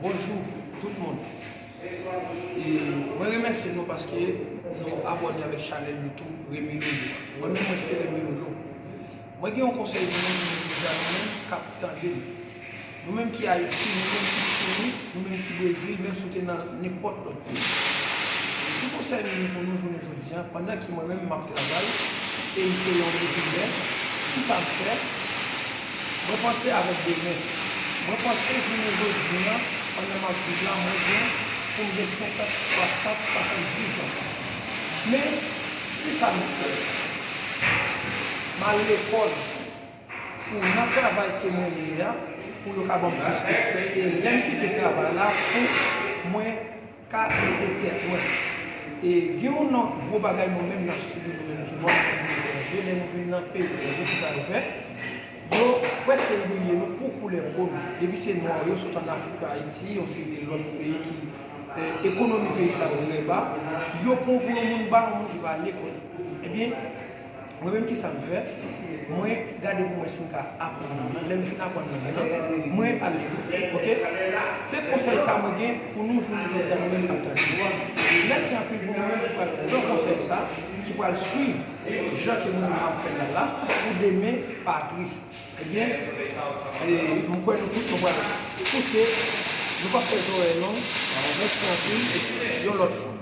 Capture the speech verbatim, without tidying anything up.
Bonjou tout moun. E mwen remèsye nou paske nou abòne avèk chanèl YouTube Remy Lolo. Mwen menm mwen se Remy Lolo. Mwen gen yon konsèy pou nou, nou menm k ap tande m. Nou menm ki Ayiti, nou menm ki Chili, nou menm ki Brezil, menm si w te nan nenpòt lòt peyi. Ti konsèy mwen pou nou jounen jodi a, pandan ke mwen menm m ap travay, e m se yon rezime, kisa m fè? Mwen panse avèk demen. Mwen panse jounen jodi a, pandan m ap viv la, mwen gen pou m gen senkant, swasant, swasanndis zan. Men, kisa m fè? M al lekòl pou nan travay ke mwen ye a, pou yo ka ban m plis respè. E lè m kite travay la, pou mwen ka ede tèt mwen. E gen yon lòt gwo bagay nou menm n ap sibi nou menm ki nwa, nou vin etranje, lè nou vin nan peyi etranje, kisa yo fè? Yo prèske imilye nou pou koulè po nou. Depi se nwa, yo sot ann Afrik, Ayiti, yon seri de lòt peyi ki, eh, ekonomi peyi sa yo trè ba, yo pran w pou yon moun ba, yon moun ki pa al lekòl. Ebyen, mwen menm kisa m fè? Mwen gade pou mwen si m ka aprann lang nan. Lè m fin aprann lang nan, mwen al lekòl. Oke? Se konsèy sa mwen gen pou nou jounen jodi a nou menm k ap tande. Mèsi anpil pou nou menm ki pral pran konsèy sa, ki pral swiv jan ke mwen menm m ap fè l la, pou demen pa tris. Ebyen, e, mwen kwè nou tout nou pral pouse, nou p ap fè zòrèy long. Mèsi anpil, yon lòt fwa.